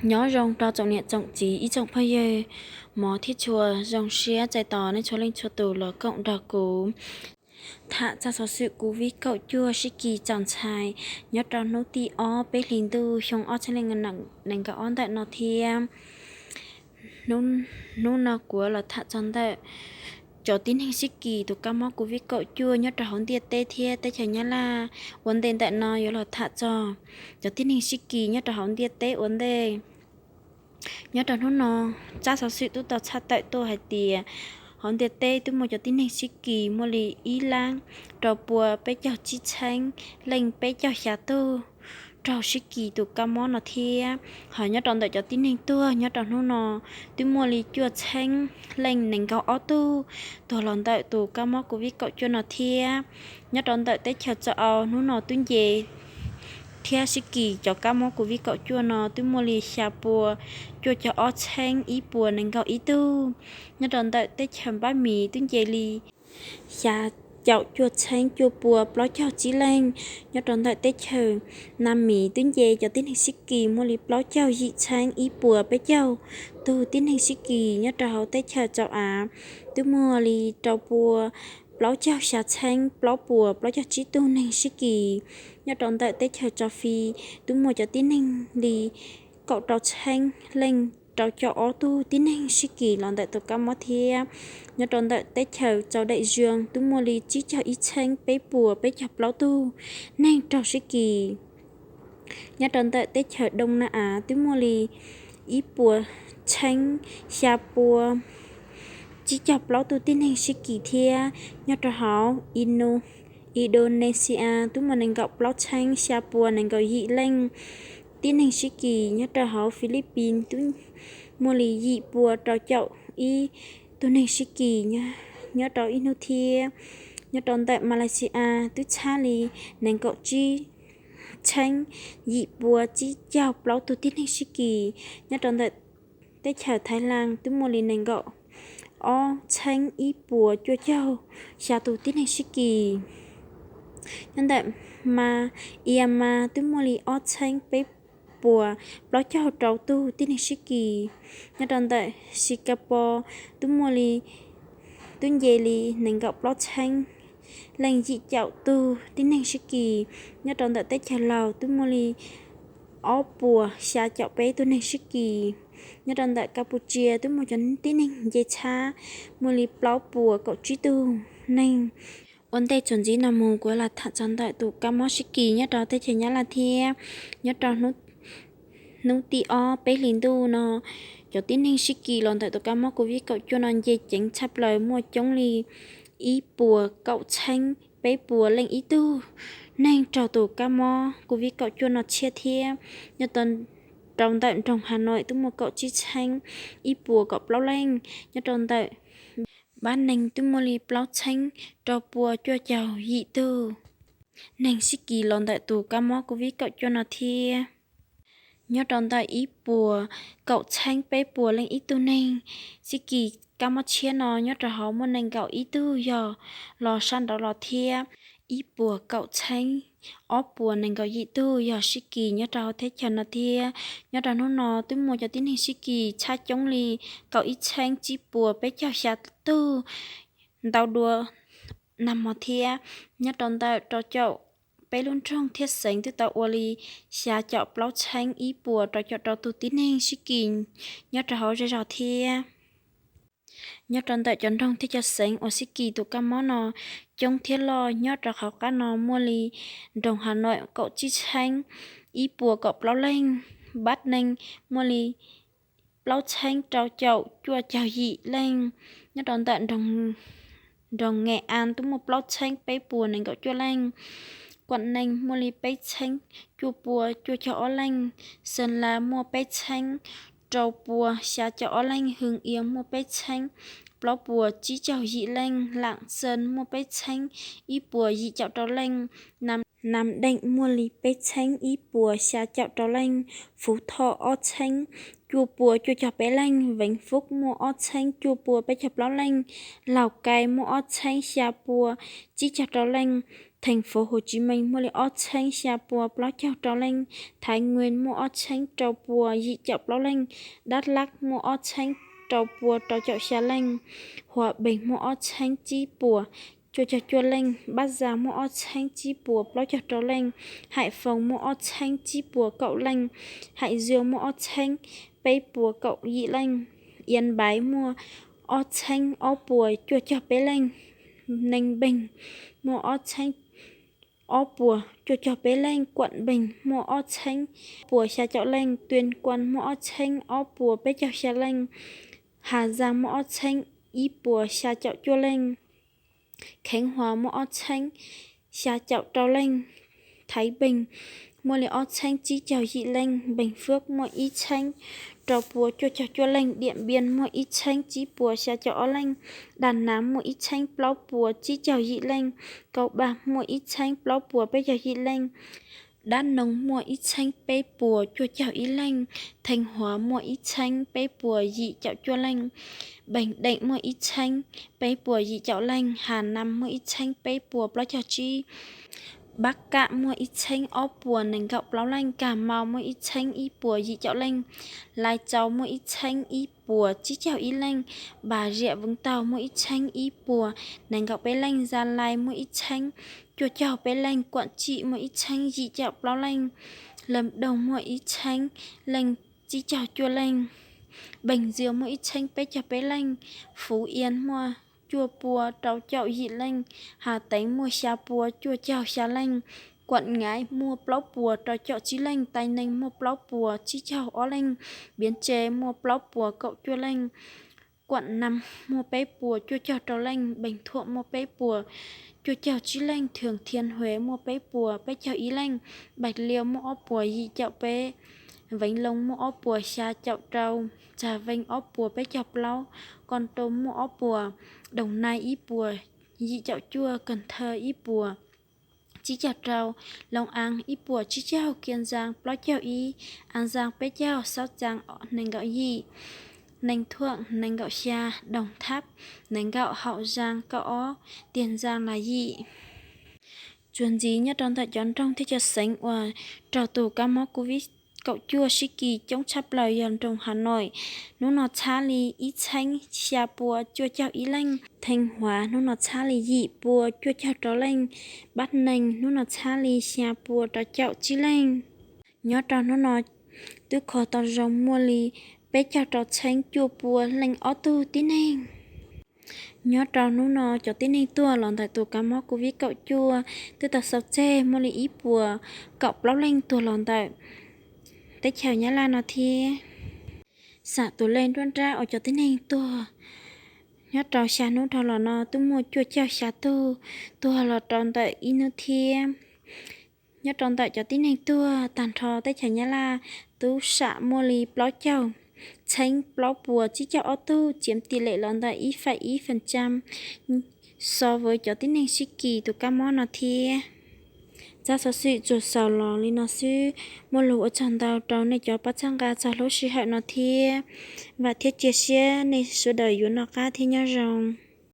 Nyob zoo rau tsoom niam tsoom txiv ib tsoom phooj ywg mov thiab tshua, zoo siab txais tos nej txhua leej txhua tus los koom nrog kuv tham txog xov xwm Covid kaum cuaj sib kis txaus ntshai nyob rau hnub tim ob peb hlis ntuj xyoo ob txhiab leej nees nkaum ob ntawm no thiab. Hnub no kuv los tham txog ntawm cov tib neeg sib kis tus kab mob Covid kaum cuaj nyob rau hauv ntiaj teb thiab teb chaws Nyab Laj. Ua ntej ntawm no yuav los tham txog cov tib neeg sib kis nyob rau hauv ntiaj teb ua ntej. Nyob rau hnub no, tsab xov xwm twb tau tshaj tawm tuaj hais tias hauv ntiaj teb twb muaj cov tib neeg sib kis muaj li ib lab rau pua peb caug tsib txheeb leej peb caug xya tug raug sib kis tus kab mob no thiab. Hos nyob rau ntawm cov tib neeg tuag nyob rau hnub no twb muaj li cuaj txheeb leej nees nkaum ob tug tuag los ntawm tus kab mob Covid kaum cuaj no thiab. Nyob rau ntawm teb chaws Tsaus Aus hnub no twb nce thiab sib kis cov kab mob Covid kaum cuaj no twb muaj li xya pua cuaj caug ob txheeb ib puas nees nkaum ib tug. Nyob rau ntawm teb chaws Npab Mis twb nce li xya caum cuaj txheeb cuaj pua plaub caug tsib leej. Nyob rau ntawm teb chaws Nam Mis twb nce cov tib neeg sib kis muaj li plaub caug yim txheeb ib puas peb caug tug tib neeg sib kis. Nyob rau hauv teb chaws Tsaus Av twb muaj li rau pua plaub caug xya txheeb plaub puas plaub caug tsib tug neeg sib kis. Nyob rau ntawm teb chaws Tsaus Fis twb muaj cov tib neeg li kaum rau txheeb leej rau caum ob tug tib neeg sib kis los ntawm tus kab mob thiab. Nyob rau ntawm teb chaws Tsaus Daim Zuag twb muaj li tsib caug ib txheeb peb puas peb caug plaub tug neeg raug sib kis. Nyob rau ntawm teb chaws Doo Na Av twb muaj li ib puas txheeb xya pua tsib caug plaub tug tib neeg sib kis thiab. Nyob rau hauv Indonesia twb muaj nees nkaum plaub txheeb xya pua nees nkaum yim leej tib neeg sib kis. Nyob rau hauv Philippines twb muaj li yim pua rau caum ib tug neeg sib kis nyob rau ib hnub thiab. Nyob rau ntawm Malaysia twb txhab li nees nkaum tsib txheeb yim pua tsib caug plaub tug tib neeg sib kis. Nyob rau ntawm teb chaws Thaib Las twb muaj li nees nkaum ob txheeb ib puas cuaj caug xya tus tib neeg sib kis. Nyob ntawm Myanmar twb muaj li ob txheeb peb puas plaub caug rau tug tib neeg sib kis. Nyob rau ntawm Singapore twb muaj li, twb nce li nees nkaum plaub txheeb leej yim caum tug tib neeg sib kis. Nyob rau ntawm teb chaws Laus twb muaj li ob puas xya caum peb tug neeg sib kis. Nyob rau ntawm Kapucia twb muaj cov tib neeg nce txhab muaj li plaub puas kaum tsib tug neeg. Ua ntej txuas ntxiv no mus kuv los tham txog ntawm tus kab mob sib kis nyob rau teb chaws Nyab Laj thiab. Nyob rau hnub tim ob peb hlis ntuj no, cov tib neeg sib kis los ntawm tus kab mob Covid kaum cuaj no nce ceev tshaj plaws, muaj coob li ib puas kaum txheeb peb puas leej ib tug neeg raug tus kab mob Covid kaum cuaj no tshiab thiab. Nyob rau ntawm nroog Hà Nội twb muaj kaum tsib txheeb ib puas kaum plaub leej. Nyob rau ntawm Bắc Ninh twb muaj li plaub txheeb rau pua cuaj caug yim tug neeg sib kis los ntawm tus kab mob Covid kaum cuaj no thiab. Nyob rau ntawm ib puas kaum txheeb peb puas leej ib tug neeg sib kis kab mob tshiab no nyob rau hauv muaj nees nkaum ib tug yog los sab nraud los thiab. Ib puas kaum txheeb ob puas nees nkaum yim tug yog sib kis nyob rau hauv teb chaws no thiab. Nyob rau hnub no twb muaj cov tib neeg sib kis tshaj coob li kaum ib txheeb tsib puas peb caug xya tug ntau dua nag hmo thiab. Nyob rau ntawm rau caum peb lub nroog thiab xeev twb tau ua li xya caum plaub txheeb ib puas rau caum rau tug tib neeg sib kis nyob rau hauv zej zog thiab. Nyob rau ntawm cov nroog thiab cov xeev uas sib kis tus kab mob no coob thiab loj nyob rau qhov qab no muaj li nroog Hà Nội kaum tsib txheeb ib puas kaum plaub leej, Bắc Ninh muaj li plaub txheeb rau caum cuaj caug yim leej. Nyob rau ntawm nroog Nghệ An twb muaj plaub txheeb peb puas nees nkaum cuaj leej, Quảng Ninh muaj li peb txheeb cuaj pua cuaj caug ob leej, Sơn La muaj peb txheeb rau pua xya caum ob leej, Hưng Yên muaj peb txheeb plaub puas tsib caug yim leej, Lạng Sơn muaj peb txheeb ib puas yim caum rau leej, Nam Định muaj li peb txheeb ib puas xya caum rau leej, Phú Thọ ob txheeb cuaj pua cuaj caum peb leej, Vĩnh Phúc muaj ob txheeb cuaj pua peb caug plaub leej, Lào Cai muaj ob txheeb xya pua tsib caug rau leej, Thành phố Hồ Chí Minh muaj li ob txheeb xya pua plaub caug rau leej, Thái Nguyên muaj ob txheeb rau pua yim caum plaub leej, Đắk Lắk muaj ob txheeb rau pua rau caum xya leej, Hòa Bình muaj ob txheeb tsib puas cuaj caug cuaj leej, Bắc Giang muaj ob txheeb tsib puas plaub caug rau leej, Hải Phòng muaj ob txheeb tsib puas kaum leej, Hải Dương muaj ob txheeb peb puas kaum yim leej, Yên Bái muaj ob txheeb ob puas cuaj caug peb leej, Ninh Bình muaj ob txheeb ob puas cuaj caug peb leej, Quảng Bình muaj ob txheeb puas xya caum leej, Tuyên Quang muaj ob txheeb ob puas peb caug xya leej, Hà Giang muaj ob txheeb ib puas xya caum cuaj leej, Khánh Hòa muaj ob txheeb xya caum rau leej, Thái Bình muaj li ob txheeb tsib caug yim leej, Bình Phước muaj ib txheeb rau pua cuaj caug cuaj leej, Điện Biên muaj ib txheeb tsib puas xya caum ob leej, Đà Nẵng muaj ib txheeb plaub puas tsib caug yim leej, Cao Bằng muaj ib txheeb plaub puas peb caug yim leej, Đắk Nông muaj ib txheeb peb puas cuaj caug ib leej, Thanh Hóa muaj ib txheeb peb puas yim caum cuaj leej, Bình Định muaj ib txheeb peb puas yim caum leej, Hà Nam muaj ib txheeb peb puas plaub caug tsib, Bắc Cạn muaj ib txheeb ob puas nees nkaum plaub leej, Cà Mau muaj ib txheeb ib puas yim caum leej, Lai Châu muaj ib txheeb ib puas tsib caug ib leej, Bà Rịa Vũng Tàu muaj ib txheeb ib puas nees nkaum peb leej, Gia Lai muaj ib txheeb cuaj caug peb leej, Quảng Trị muaj ib txheeb yim caum plaub leej, Lâm Đồng muaj ib txheeb leej tsib caug cuaj leej, Bình Dương muaj ib txheeb peb caug peb leej, Phú Yên muaj cuaj pua rau caum yim leej, Hà Tĩnh muaj xya pua cuaj caug xya leej, Quảng Ngãi muaj plaub puas rau caum tsib leej, Tây Ninh muaj plaub puas tsib caug ob leej, Bến Tre muaj plaub puas kaum cuaj leej, Quảng Nam muaj peb puas cuaj caug rau leej, Bình Thuận muaj peb puas cuaj caug tsib leej, Thừa Thiên Huế muaj peb puas peb caug ib leej, Bạc Liêu muaj ob puas yim caum peb, Vĩnh Long muaj ob puas xya caum rau, Trà Vinh ob puas peb caug plaub, Kon Tum muaj ob puas, Đồng Nai ib puas yim caum cuaj, Cần Thơ ib puas tsib caug rau, Long An ib puas tsib caug, Kiên Giang plaub caug ib, An Giang peb caug, Sóc Trăng nees nkaum yim, Ninh Thuận nees nkaum xya, Đồng Tháp nees nkaum, Hậu Giang kaum ob, Tiền Giang là yim. Txuas ntxiv nyob rau ntawm cov nroog thiab cov xeev uas raug tus kab mob Covid kaum cuaj sib kis coob tshaj plaws yog nroog Hà Nội, hnub no txhab li ib txheeb xya pua cuaj caug ib leej, Thanh Hóa hnub no txhab li yim pua cuaj caug rau leej, Bắc Ninh hnub no txhab li xya pua rau caum tsib leej. Nyob rau hnub no twb kho tau zoo muaj li peb caug rau txheeb cuaj pua leej ob tug tib neeg. Nyob rau hnub no cov tib neeg tuag los ntawm tus kab mob Covid kaum cuaj twb tau xaus tseg muaj li ib puas kaum plaub leej tuag los ntawm teb chaws Nyab Laj no thiab. Xam tus lej nruab nrab uas cov tib neeg tuag nyob rau xya hnub dhau los no twb muaj cuaj caug xya tug tuag los rau ntawm ib hnub thiab. Nyob rau ntawm cov tib neeg tuag tag nrho teb chaws Nyab Laj twb xam muaj li plaub caug txheeb plaub puas tsib caug ob tug, chiếm tỷ lệ los ntawm ib phẩy ib phần trăm so với cov tib neeg sib kis tus kab mob no thiab. Zaj xov xwm tsuas xaus los li no xwb, muaj lus ua tsaug ntau rau nej cov pab txhawb nqa txog lub sij hawm no thiab. Vam thiab cia siab nej sawv daws yuav noj qab thiab nyob zoo.